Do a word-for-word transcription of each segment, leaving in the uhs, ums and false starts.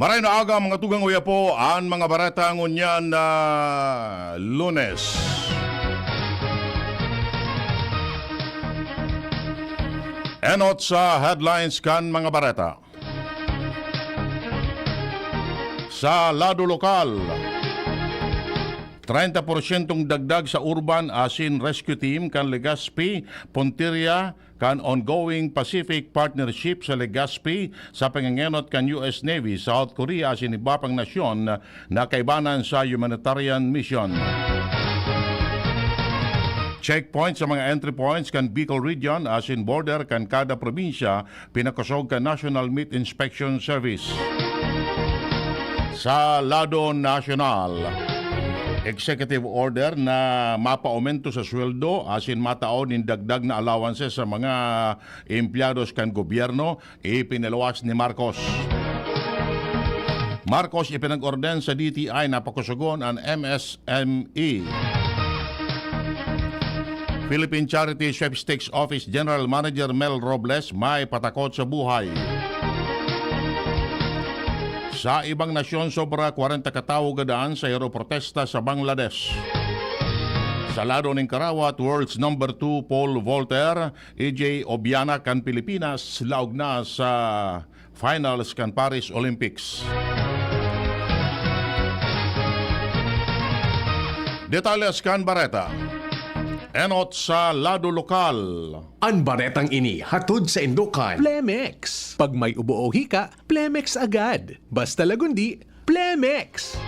Maray na aga, mga tugang, uya po an mga bareta ngunyan na Lunes. Enot sa headlines kan mga bareta. Sa lado lokal, treinta porsyentong dagdag sa urban asin rescue team kan Legazpi, puntirya kan ongoing Pacific Partnership sa Legazpi sa pangengenot kan U S Navy, South Korea asin iba pang nasyon na kaibanan sa humanitarian mission. Checkpoint sa mga entry points kan Bicol Region asin border kan kada probinsya, pinakosog kan National Meat Inspection Service. Sa lado nasyonal, executive order na mapaaumento sa sweldo asin matao nin dagdag na allowances sa mga empleyados kan gobyerno, ipinaluwas ni Marcos. Marcos ipinag-orden sa D T I na pakusogon an M S M E. Philippine Charity Sweepstakes Office General Manager Mel Robles may patakot sa buhay. Sa ibang nasyon, sobra kwarenta katawo gadan sa iro protesta sa Bangladesh. Sa lado nin karawat, world's number two pole vaulter, E J Obiana kan Pilipinas, laog na sa finals kan Paris Olympics. Detalles kan bareta. Enot sa lado lokal. An baretang ini hatod saindo kan Plemex. Pag may ubo o hika, Plemex agad. Basta lagundi, Plemex!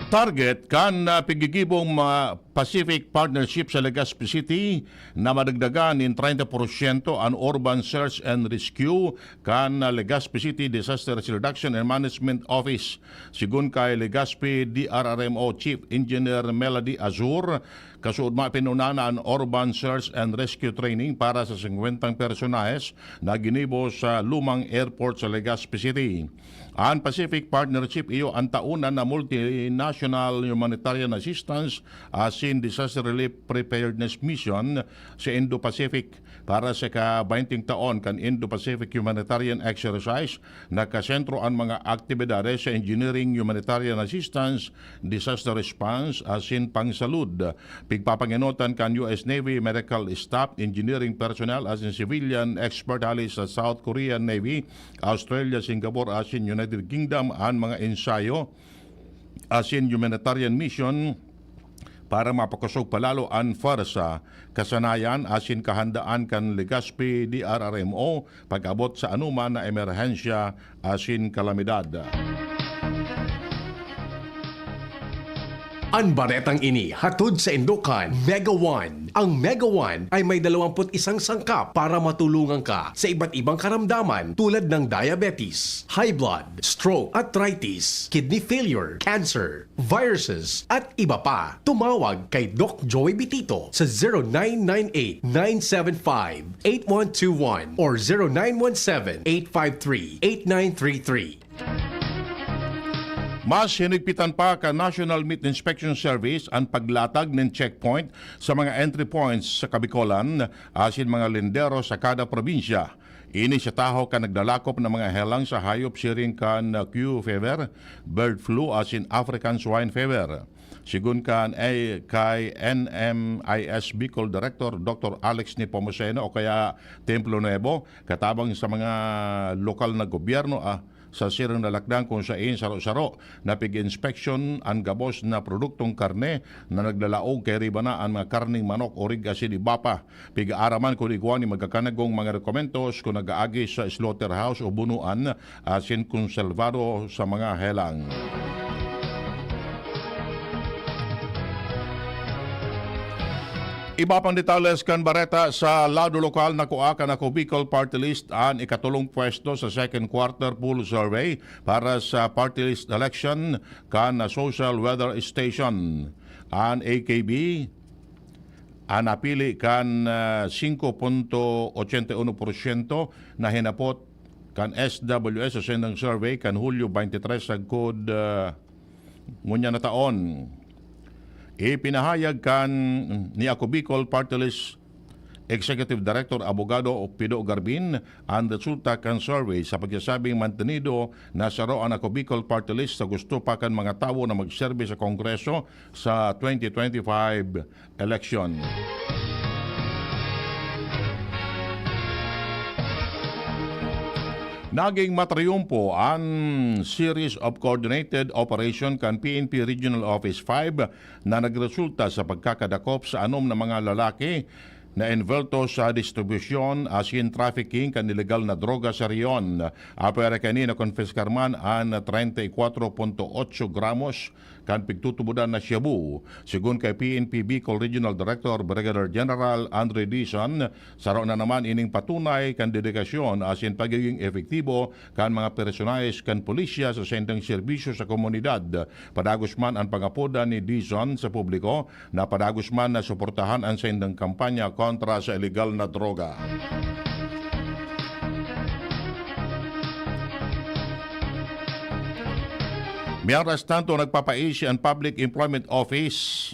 Target kan, ah, pigigibong ma-, Pacific Partnership sa Legazpi City na madagdagan nin treinta porsyento an Urban Search and Rescue kan, ah, Legazpi City Disaster Risk Reduction and Management Office. Sigon kay Legazpi D R R M O Chief Engineer Melody Azur, kasuodma pinuna na an Urban Search and Rescue Training para sa singkwentang personahes na ginibo sa lumang airport sa Legazpi City. An Pacific Partnership iyo an taonan na multinational humanitarian assistance asin disaster relief preparedness mission sa Indo-Pacific para sa ika-baynting taon kan Indo-Pacific Humanitarian Exercise. Nakasentro an mga aktibidades sa engineering, humanitarian assistance, disaster response, asin pangsalud. Pigpapangenotan kan U S Navy medical staff, engineering personnel, asin civilian expert hali sa South Korean Navy, Australia, Singapore, asin United Kingdom an mga ensayo asin humanitarian mission para mapakosog pa lalo an pwersa, kasanayan asin kahandaan kan Legazpi D R R M O pag-abot sa anoman na emerhensya asin kalamidad. An baretang ini hatod saindo kan Mega One. Ang Mega One ay may dalawampu't isang sangkap para matulungan ka sa iba't ibang karamdaman tulad ng diabetes, high blood, stroke, arthritis, kidney failure, cancer, viruses, at iba pa. Tumawag kay Doc Joey Bitito sa zero nine nine eight, nine seven five, eight one two one or zero nine one seven, eight five three, eight nine three three. Mas hinigpitan pa kan National Meat Inspection Service an paglatag nin checkpoint sa mga entry points sa Kabikolan asin mga lindero sa kada probinsya. Ini sa tahaw kan naglalakop na mga helang sa hayop siring kan Q fever, bird flu asin African swine fever. Sigon kan, eh, kay N M I S Bicol Director Doctor Alex Nepomuceno o kaya Templo Nuevo, katabang sa mga lokal na gobyerno, ah, sa sirang lalakdan kung sain saro-saro na pig-inspeksyon an gabos na produktong karne na naglalaog kay riba na an mga karneng manok, orig asin iba pa. Pig-aaraman kun igwa nin magkakanagong mga dokumentos kun nag-aagi sa slaughterhouse o bunuan asin konserbado sa mga helang. Iba pang detalles kan bareta sa lado lokal, nakua kan Ako Bicol Party List an ikatolong pwesto sa second quarter poll survey para sa party list election kan Social Weather Station. An A K B, an napili kan, ah, singko punto ochenta y uno porsyento na hinapot kan S W S sa sendang survey kan Hulyo twenty-three sagkod, ah, ngunyan na taon. Ipinahayag kan ni Ako Bicol Party List Executive Director Abogado Pido Garbin an resulta kan survey sa pagsasabing mantenido na saro an Ako Bicol Party List sa gusto pa kan mga tawo na magserbi sa Kongreso sa twenty twenty-five election. Naging matriyumpo an Series of Coordinated Operation kan P N P Regional Office five na nagresulta sa pagkakadakop sa anom na mga lalaki na envolto sa distribusyon asin trafficking kan ilegal na droga sa rehiyon. Apwera kaini, nakonpiskar man an treinta y cuatro punto ocho gramos kan pigtutubodan na shabu. Segun kay P N P Bicol Regional Director Brigadier General Andre Dizon, saro na naman ining patunay kan dedikasyon asin pagiging epektibo kan mga personahes kan pulisya sa saindang serbisyo sa komunidad. Padagos man an pangapodan ni Dizon sa publiko na padagos man na suportahan an saindang kampanya kontra sa ilegal na droga. Mientras tanto, nagpapaisi an Public Employment Office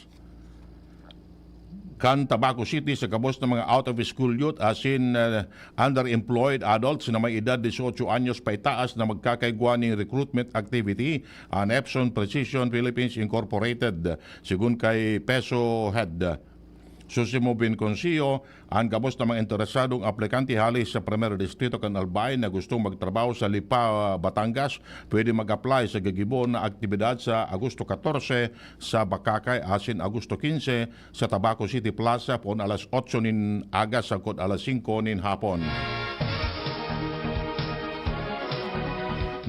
kan Tabaco City sa gabos na mga out-of-school youth asin, ah, underemployed adults na may edad dieciocho anyos paitaas na magkakaigwa ning recruitment activity an Epson Precision Philippines Incorporated. Segun kay Peso Head Susimo Vinconsio, an gabos na mga interesadong aplikante hale sa Primer Distrito kan Albay na gustong magtrabaho sa Lipa, Batangas, pwede mag-apply sa gigibo na aktibidad sa Agosto katorse sa Bacacay asin Agosto kinse sa Tabaco City Plaza, poon alas otso nin aga sagkod alas singko nin hapon.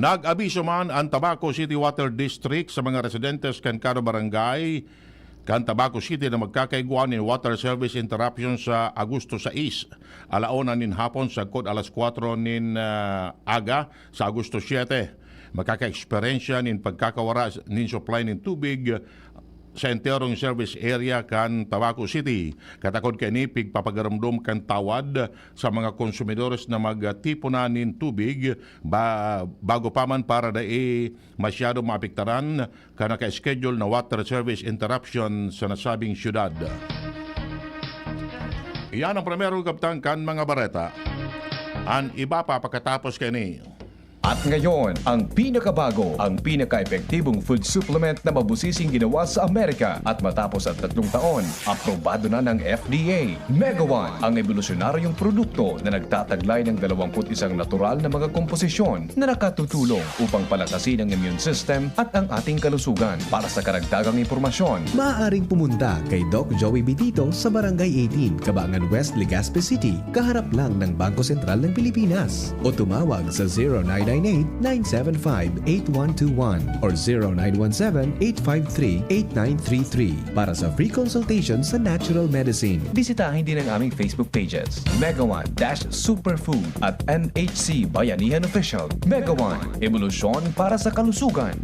Nag-abiso man an Tabaco City Water District sa mga residentes kan kada barangay kan Tabaco City na magkakaigwa nin water service interruption sa Agosto sais, ala una nin hapon sagkod alas kwatro nin, ah, aga sa Agosto siyete. Makaka-eksperyensya nin pagkakawara nin supply nin tubig sa enterong service area kan Tabaco City. Katakod kaini, pigpapagaromdom kan tawad sa mga konsumidores na magtipon na nin tubig ba-, bago pa man para dai masyado maapektaran kan naka-schedule na water service interruption sa nasabing syudad. Iyan ang primero kabtang kan mga bareta. An iba pa pakatapos kaini. At ngayon, ang pinakabago, ang pinaka-epektibong food supplement na mabusising ginawa sa Amerika. At matapos ang tatlong taon, aprobado na ng F D A. Mega One, ang ebolusyonaryong produkto na nagtataglay ng dalawampu't isang natural na mga komposisyon na nakatutulong upang palakasin ang immune system at ang ating kalusugan. Para sa karagdagang impormasyon, maaaring pumunta kay Doc Joey Bitito sa Barangay eighteen, Kabangan West, Legazpi City, kaharap lang ng Bangko Sentral ng Pilipinas. O tumawag sa zero nine nine eight, nine seven five, eight one two one or zero nine one seven, eight five three, eight nine three three para sa free consultation sa natural medicine. Bisitahin din ang aming Facebook pages, Mega One dash Superfood at M H C Bayanihan Official. Mega One, ebolusyon para sa kalusugan.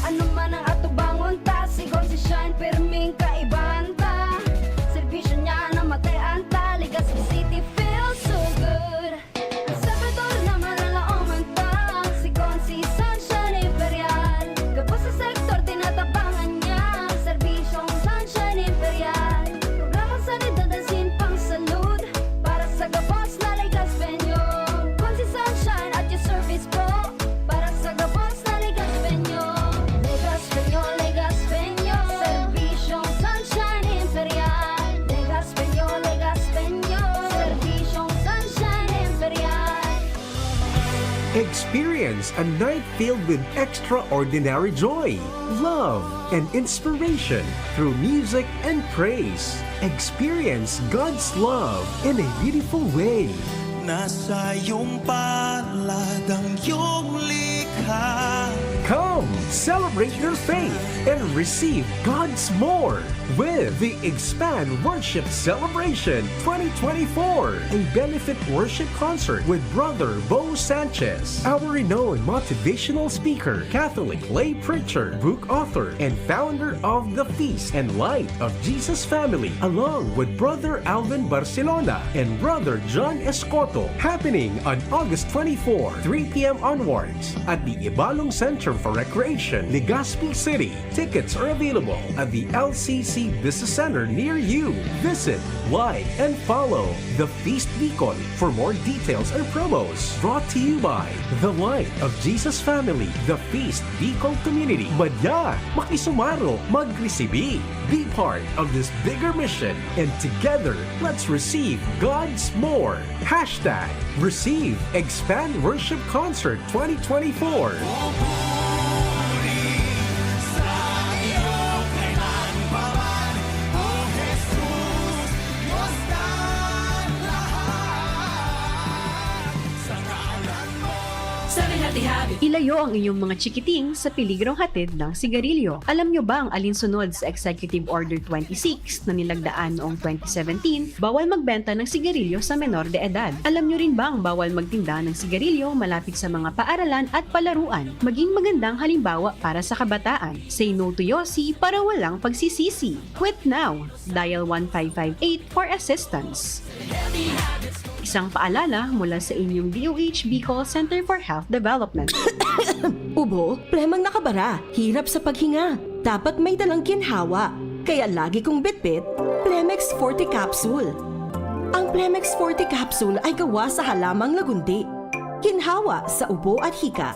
Ano man ang atubangon ta, sigon si Shine, pirming kaibahan ta. Serbisyo niya na matay-an ta, Legazpi City feels so good. Ang servidor na malalaoman ta, sigon si Sunshine Imperial. Gabos sa sektor, tinatabangan niya. Serbisyong Sunshine Imperial. Programang sanidad asin pangsalud para sa gabos na Legazpeño. Kun si Sunshine at your service po para sa gabos na Legazpeño. Legazpeño, Legazpeño. Serbisyong Sunshine Imperial. Legazpeño, Legazpeño. Serbisyong Sunshine Imperial. Experience a night filled with extraordinary joy, love, and inspiration through music and praise. Experience God's love in a beautiful way. Nasa iyong palad ang iyong likha. Come, celebrate your faith and receive God's more with the Expand Worship Celebration twenty twenty-four, a benefit worship concert with Brother Bo Sanchez, our renowned motivational speaker, Catholic lay preacher, book author, and founder of the Feast and Light of Jesus Family, along with Brother Alvin Barcelona and Brother John Escoto, happening on August twenty-four, three p m onwards at the Ibalong Center for recreation, Legazpi City. Tickets are available at the L C C Business Center near you. Visit, like, and follow The Feast Bicol for more details and promos. Brought to you by The Light of Jesus Family, The Feast Bicol Community. Madya, makisumaro, magresibi. Be part of this bigger mission, and together, let's receive God's more. Hashtag Receive Expand Worship Concert twenty twenty-four. Ilayo ang inyong mga chikiting sa peligrong hatid ng sigarilyo. Alam nyo bang alinsunod sa Executive Order twenty-six na nilagdaan noong twenty seventeen, bawal magbenta ng sigarilyo sa menor de edad? Alam nyo rin bang bawal magtinda ng sigarilyo malapit sa mga paaralan at palaruan? Maging magandang halimbawa para sa kabataan. Say no to Yossi para walang pagsisisi. Quit now! Dial one five five eight for assistance. Isang paalala mula sa inyong D O H Bicol Center for Health Development. Ubo, plemang nakabara, hirap sa paghinga. Dapat may dalang ginhawa. Kaya lagi kong bitbit, Plemex Forte Capsule. Ang Plemex Forte Capsule ay gawa sa halamang lagundi. Ginhawa sa ubo at hika.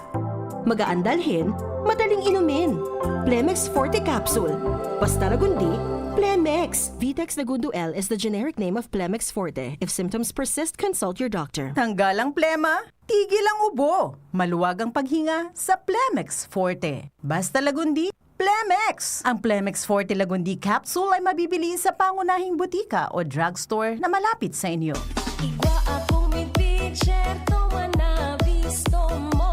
Magaan dalhin, madaling inumin. Plemex Forte Capsule. Basta lagundi, Plemex. Vitex Lagundo L is the generic name of Plemex Forte. If symptoms persist, consult your doctor. Tanggal ang plema, tigil ang ubo. Maluwag ang paghinga sa Plemex Forte. Basta lagundi, Plemex! Ang Plemex Forte Lagundi Capsule ay mabibili sa pangunahing butika o drugstore na malapit sa inyo. Igwa akong mipicture, tuma na bisto mo.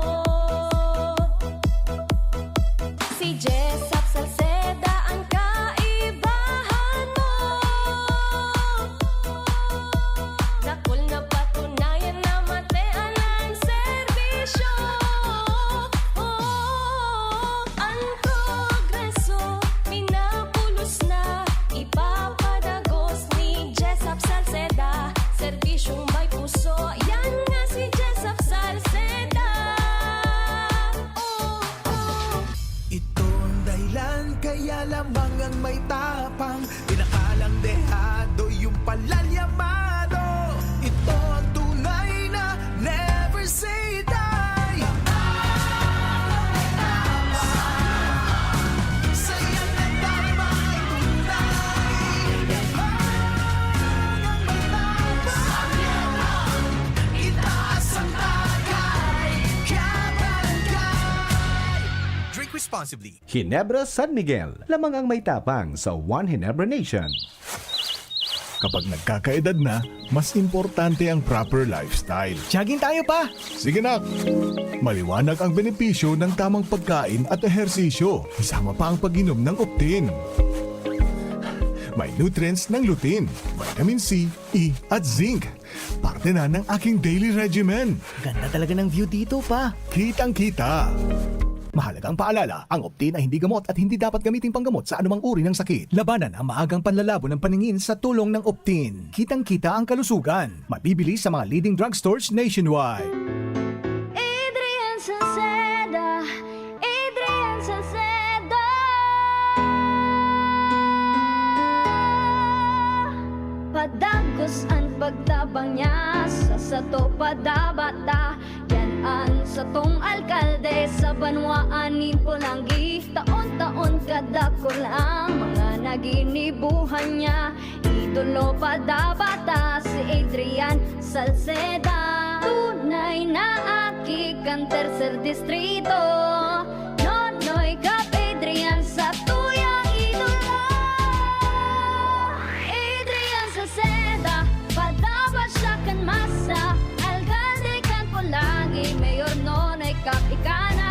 Si Jessop Salceda ang kaibahan mo. Dakul na patunayan na matean ang serbisyo. Oh, ang progreso, minapulos na, ipapadagos ni Jessop Salceda. Serbisyong may puso, yan nga si Jessop Salceda. Oh, oh. Ito ang dahilan, kaya lamang ang may tapang. Pinakalang dehado, yung palalyamado. Ito ang tunay na never say die. Sa iyang tama ang tunay. Ang matapang. Itaas ang tagay. Kabarangay. Drink responsibly. Ginebra San Miguel, lamang ang may tapang sa One Ginebra Nation. Kapag nagkakaedad na, mas importante ang proper lifestyle. Jogging tayo, pa! Sige, nak! Maliwanag ang benepisyo ng tamang pagkain at ehersisyo, kasama pa ang pag-inom ng Optin. May nutrients ng lutein, vitamin C, E, at zinc. Parte na ng aking daily regimen. Ganda talaga ng view dito, pa. Kitang-kita. Mahalagang paalala, ang Optin ay hindi gamot at hindi dapat gamiting panggamot sa anumang uri ng sakit. Labanan ang maagang panlalabo ng paningin sa tulong ng Optin. Kitang-kita ang kalusugan. Mabibili sa mga leading drugstores nationwide. Adrian Salceda, Adrian Salceda. Padagos an pagtabang niya sa sato, padabata. Yan an satong alkalde sa banwaan nin Polangui. Taon-taon kadakul ang mga naginibuhan niya. Idolo padabata si Adrian Salceda. Tunay na aki kan Tercer Distrito. Nonoy Cap Adrian sa tuyang idolo. Adrian Salceda, padaba siya kan masa. Alkalde kan Polangui, Mayor Nonoy Cap ika na.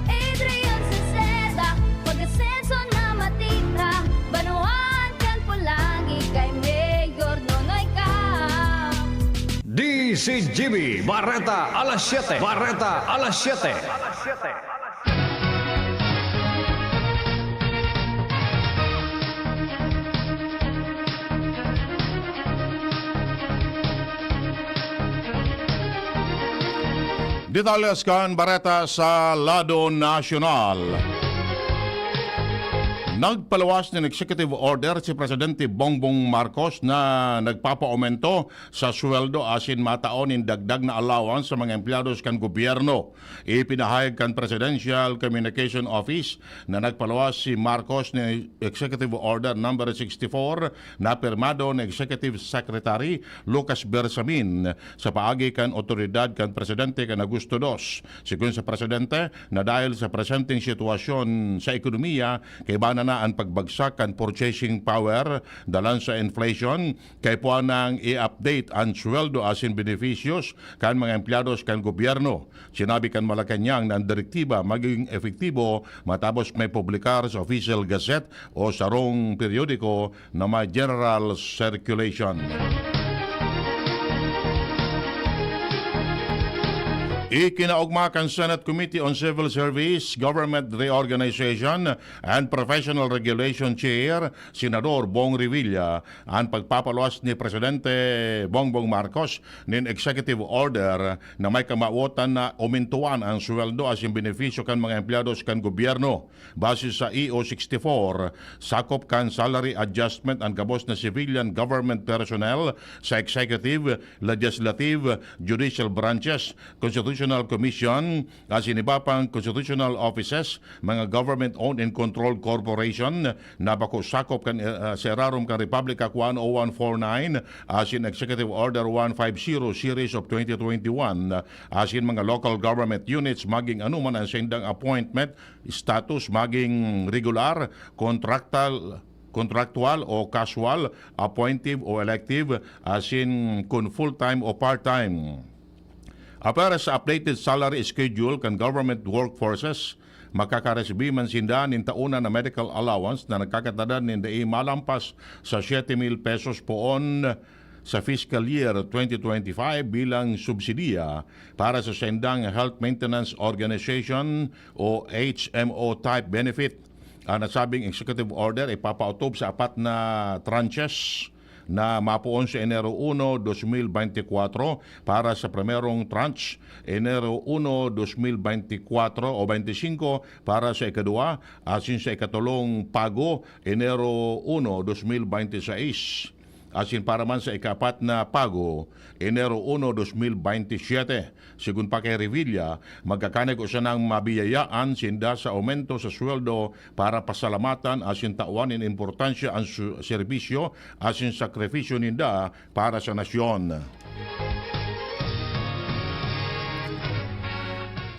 Adrian Salceda, pag-asenso na matira. Banwaan kan Polangui kay Mayor Nonoy Cap. D C G B, Bareta alas siyete. Bareta alas siyete. Detalles kan bareta sa lado nasyonal. Nagpaluwas nin executive order si Presidente Bongbong Marcos na nagpapaaumento sa sweldo asin matao nin dagdag na allowance sa mga empleyados kan gobyerno. Ipinahayag kan Presidential Communication Office na nagpaluwas si Marcos ni Executive Order Number sixty-four na pirmado ni Executive Secretary Lucas Bersamin sa paagi kan otoridad kan Presidente kan Agosto dos. Sigon sa Presidente, na dahil sa presenteng sitwasyon sa ekonomiya, kaiba na na an pagbagsak kan purchasing power dalan sa inflation, kaipuhan nang i-update an sweldo asin benepisyos kan mga empleyados kan gobyerno. Sinabi kan Malacañang na an direktiba magigin epektibo matapos maipublikar sa Official Gazette o sarong periodiko na may general circulation. Ikinaogma kan Senate Committee on Civil Service, Government Reorganization and Professional Regulation Chair, Senador Bong Revilla, an pagpapaluwas ni Presidente Bongbong Marcos nin executive order na may kamawotan na umintuan an sweldo asin benepisyo kan mga empleyados kan gobyerno. Base sa E O sixty-four, sakop kan salary adjustment an gabos na civilian government personnel sa executive, legislative, judicial branches, constitutional commission, asin iba pang constitutional offices, mga government-owned and controlled corporation na bako sakop kan, ah, sa irarom kan Republic Act one oh one four nine, asin Executive Order one five zero Series of twenty twenty-one, asin mga local government units, maging anuman ang saindang appointment status, maging regular, contractual, contractual o casual, appointive o elective, asin kun full-time o part-time. Apwera sa updated salary schedule kan government workforces, makakaresibi man sinda nin tauna na medical allowance na nagkakatadan nin dai malampas sa siete mil pesos poon sa fiscal year twenty twenty-five bilang subsidiya para sa saindang health maintenance organization o H M O type benefit. Ang nasabing executive order ipapaotob sa apat na tranches na mapoon sa Enero uno, dos mil bente kwatro para sa primerong tranche, Enero uno, dos mil bente kwatro o bente singko para sa ikadua, asin sa ikatolong pago, Enero uno, dos mil bente seis. Asin para man sa ikaapat na pago, Enero uno, dos mil bente siyete. Sigon pa kay Revilla, magkakanigo sanang mabiyayaan sinda sa aumento sa sweldo para pasalamatan asin tawan nin importansya an su-, serbisyo asin sakripisyo ninda para sa nasyon.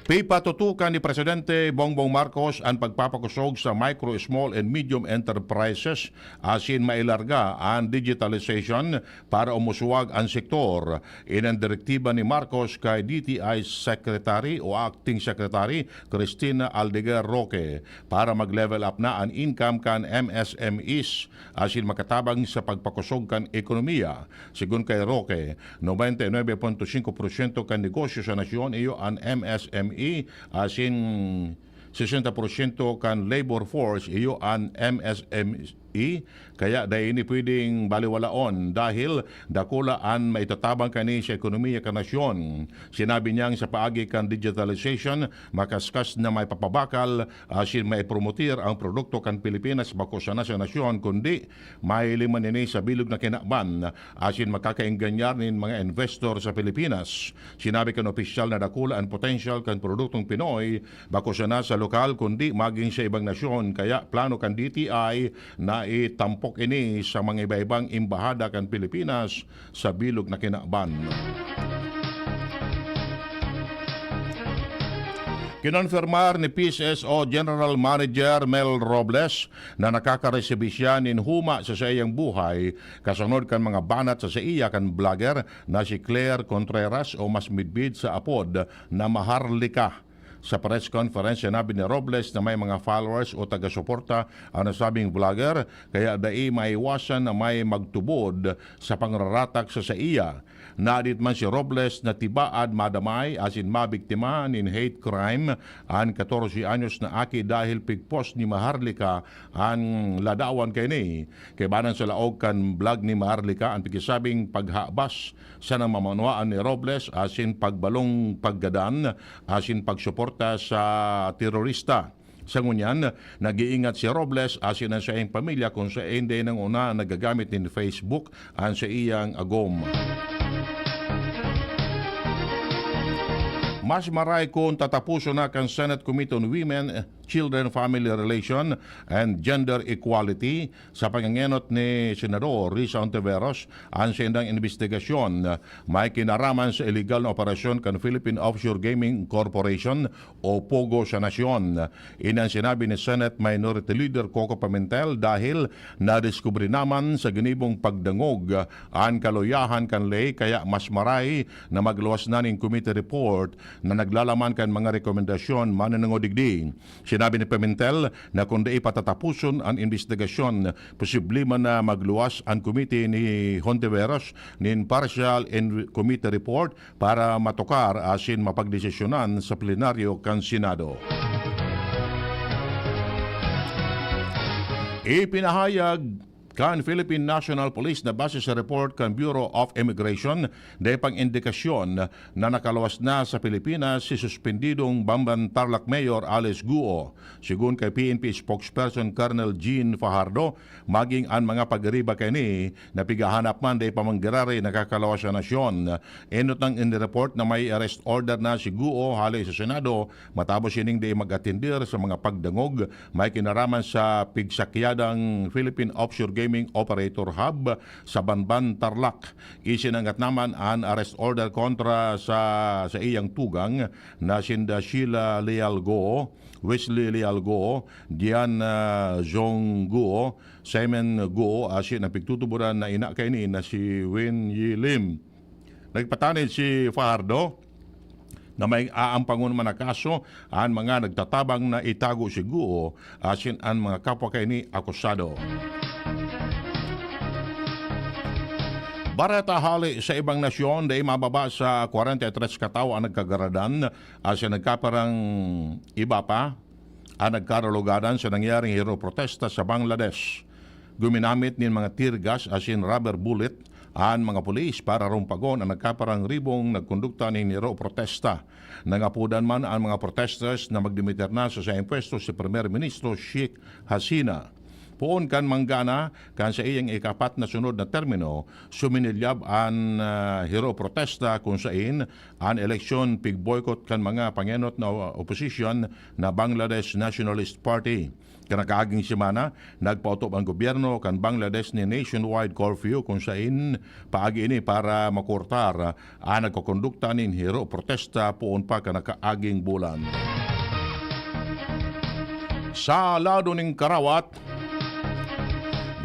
Pipatutukan ni Presidente Bongbong Marcos an pagpapakosog sa micro, small and medium enterprises asin mailarga an digitalization para umuswag an sektor. Iyan an direktiba ni Marcos kay D T I Secretary o Acting Secretary Cristina Aldeguer Roque para mag-level up na an income kan M S M Es asin makatabang sa pagpakosog kan ekonomiya. Sigon kay Roque, nobenta y nuebe punto singko porsyento kan negosyo sa nasyon iyo an M S M E, asin sesenta porsyento kan labor force iyo an M S M E, kaya dai ini pwedeng baliwalaon dahil dakula an maitatabang kani sa ekonomiya kan nasyon. Sinabi niyang sa paagi kan digitalization, makaskas na maipapabakal asin maipromotir ang produkto kan Pilipinas bako sana sa nasyon, kundi mahiling man ini sa bilog na kinaban asin makakaenganyar nin mga investor sa Pilipinas. Sinabi kan opisyal na dakula an potensyal kan produktong Pinoy, bako sana sa lokal kundi magin sa ibang nasyon, kaya plano kan D T I na itampok ini sa mga iba-ibang embahada kan Pilipinas sa bilog na kinaban. Kinonfirmar ni P C S O General Manager Mel Robles na nakakaresibi siya nin huma sa saiyang buhay kasunod kan mga banat sa saiya kan vlogger na si Claire Contreras o mas midbid sa apod na Maharlika. Sa press conference, sinabi ni Robles na may mga followers o taga-suporta ang nasabing vlogger, kaya dai maiwasan na may magtubod sa pangraratak sa saiya. Nadit man si Robles na tibaad madamay asin mabiktima nin hate crime an katorse anyos na aki dahil pigpos ni Maharlika an ladawan kaini. Kaibanan sa laog kan blog ni Maharlika an pigsabing paghabas sa namamanwaan ni Robles asin pagbalong paggadan asin pagsuporta sa terorista. Sa ngunyan, nag-iingat si Robles asin an saiyang pamilya kun saen dai nanguna nagagamit nin Facebook an saiyang agom. Mas maray kun tataposon na kan Senate Committee on Women, Children, Family Relation and Gender Equality sa pangangenot ni Senador Risa Hontiveros an saindang imbestigasyon may kinaraman sa iligal na operasyon kan Philippine Offshore Gaming Corporation o POGO sa nasyon. Ini an sinabi ni Senate Minority Leader Coco Pimentel dahil nadiskubre naman sa ginibong pagdangog an kaluyahan kan ley kaya mas maray na magluwas na nin committee report na naglalaman kan mga rekomendasyon mananangod digdi. Sinabi ni Pimentel na kun dai patataposon an imbestigasyon, posible man na magluwas an komite ni Hontiveros nin partial and committee report para matukar asin mapagdesisyonan sa plenaryo kan Senado. Ipinahayag kan Philippine National Police na base sa report kan Bureau of Immigration, dai pang indikasyon na nakaluwas na sa Pilipinas si suspendidong Bamban Tarlac Mayor Alice Guo. Segun kay P N P spokesperson Colonel Jean Fajardo, maging an mga pag-ariba kaini na pighahanap man dai pa man giraray nakakalawas sa nasyon. Enot nang inireport na may arrest order na si Guo hale sa Senado matapos ining dai mag-atender sa mga pagdangog may kinaraman sa pigsakyadang Philippine Offshore Gaming Operator Hub sa Banban, Tarlac. Isinangat naman an arrest order kontra sa saiyang tugang na sinda Sheila Leal Guo, Wesley Leal Guo, Dian, ah, Zhong Guo, Simon Guo, asin an pigtutuboran na ina kaini na si Wen Yi Lim. Nagpatanid si Fajardo na may aampangon man na kaso an mga nagtatabang na itago si Guo asin an mga kapwa kaini akusado. Bareta hale sa ibang nasyon, dai mababa sa kwarenta y tres katawo an nagkagaradan asin nagkapirang iba pa an nagkaralugadan sa nangyaring hero protesta sa Bangladesh. Guminamit nin mga tear gas asin rubber bullet an mga pulis para rumpagon an nagkaparang ribong nagkondukta nin hero protesta. Nangapodan man an mga protesters na magdimiter na sa saiyang pwesto si Primer Ministro Sheikh Hasina. Poon kan manggana kan saiyang ikapat na sunod na termino, suminilab an, ah, hero protesta kun sain an eleksyon pig-boycott kan mga pangenot na oposisyon na Bangladesh Nationalist Party. Kan nakaaging semana, nagpaotob an gobyerno kan Bangladesh nin nationwide curfew kun sain paagi ini para makurtar an nagkokondukta nin hero protesta poon pa kan nakaaging bulan. Sa lado nin karawat,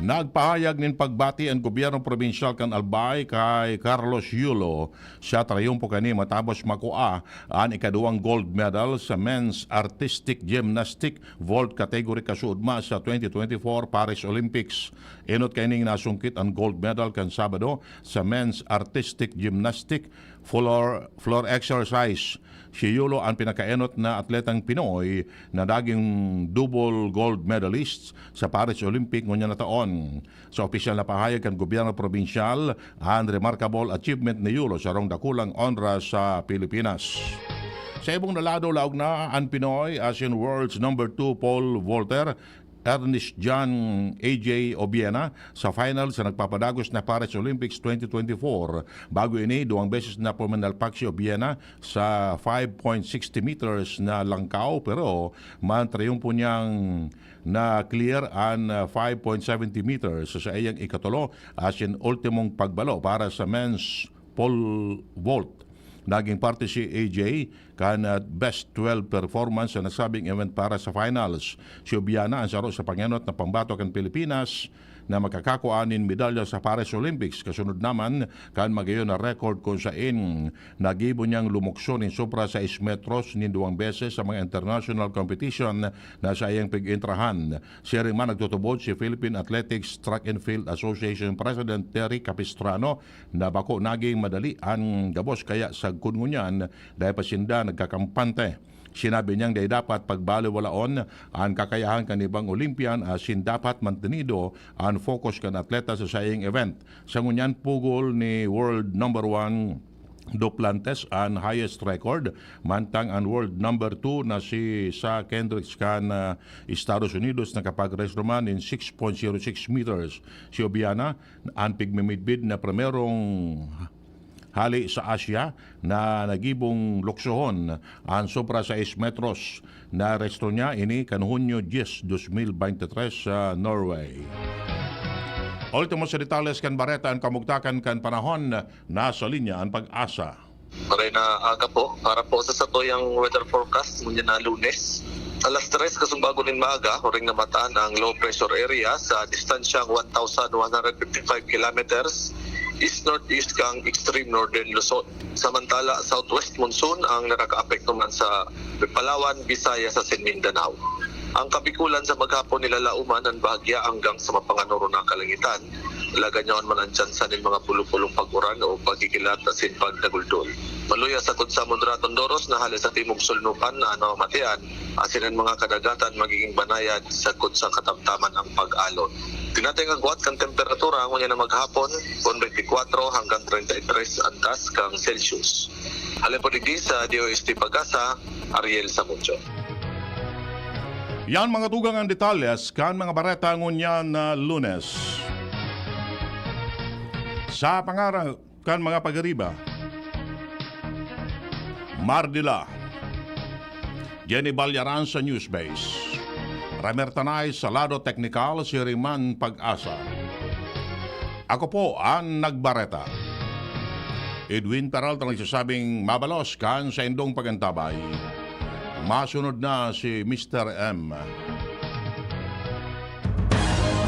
nagpahayag nin pagbati an gobyerno probinsyal kan Albay kay Carlos Yulo sa trayumpo kani matapos makua an ikaduwang gold medal sa men's artistic gymnastic vault category kasuodma sa twenty twenty-four Paris Olympics. Enot kaining nasungkit an gold medal kan Sabado sa men's artistic gymnastic floor, floor exercise. Si Yulo an pinakaenot na atletang Pinoy na naging double gold medalist sa Paris Olympic ngunyan na taon. Sa opisyal na pahayag kan gobyerno probinsyal, an remarkable achievement ni Yulo sarong dakulang onra sa Pilipinas. Sa ibong na lado, laog na an Pinoy asin world's number two pole vaulter, Ernest John A J Obiena, sa final sa nagpapadagos na Paris Olympics twenty twenty-four. Bago ini, duwang beses na puminalpak si Obiena sa five point sixty meters na langkaw, pero man triyumpo niyang na-clear an, ah, five point seventy meters sa saiyang ikatulo asin ultimong pagbalo para sa men's pole vault. Naging parte si A J kan, ah, best twelve performance sa nasabing event para sa finals. Si Obiana an saro sa pangenot na pambato kan Pilipinas na makakakua nin medalya sa Paris Olympics. Kasunod naman kan magayon na record kun sain nagibo niyang lumukso nin sobra sais metros nin duwang beses sa mga international competition na saiyang pig-entrahan. Siring man nagtutubod si Philippine Athletics Track and Field Association President Terry Capistrano na bako naging madali an gabos, kaya sagkod ngunyan dai pa sinda nagkakampante. Sinabi niyang dai dapat pagbalewalaon an kakayahan kan ibang Olympian asin dapat mantenido an focus kan atleta sa saiyang event. Sa ngunyan, pugol ni world number one Duplantes an highest record, mantang an world number two na si Sa Kendricks kan, ah, Estados Unidos nakapag-resto man nin six point zero six meters. Si Obiana an pigmimidbid na primerong hali sa Asia na nagibong luksohon an sobra sais metros. Naresto niya ini kan Hunyo dyes, dos mil bente tres sa Norway. Ultimo sa detalles kan bareta, an kamugtakan kan panahon. Nasa linya an Pag-asa. Maray na aga po. Para po sa satuyang weather forecast, ngunyan na Lunes, alas tres kasumbago nin maaga, huring namatan ang low pressure area sa distansyang one thousand one hundred fifty-five kilometers east-northeast kan extreme northern Luzon. Samantala, southwest monsoon ang nakakaapekto man sa Palawan, Visayas asin Mindanao. Ang Kabikulan sa maghapon nilalauman an bahagya hanggang sa mapanganoro na kalangitan. Laganyawan man an tsansa nin mga pulo-pulong pag-uran o pagkikilat asin pagdaguldol. Maluya sagkod sa Mondraton Doros na hale sa timog sulnupan na an mamamatean, asin an mga kadagatan magiging banayad sagkod sa katamtaman ang pag-alon. Tinatay ang agwat kan temperatura ngunyan na maghapon, kun twenty-four hanggang treinta y tres antas kan Celsius. Hale po digdi sa D O S T Pag-asa, Ariel Samuncho. Yan, mga tugang, ang detalles kan mga bareta ngunyan na Lunes. Sa pangarap kan mga pagariba, Mardila, Jenny Balyaran sa Newsbase, Ramertanay sa lado teknikal, si Riman Pag-asa. Ako po ang nagbareta. Edwin Peralta nagsasabing mabalos kan saindong pagantabay. Masunod na si Mister M.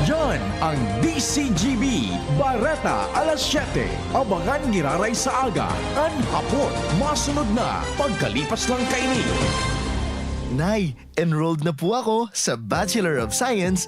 Yan ang D C G B Bareta alas siyete. Abangan giraray sa aga, an hapon. Masunod na pagkalipas lang kaini. Nay, enrolled na po ako sa Bachelor of Science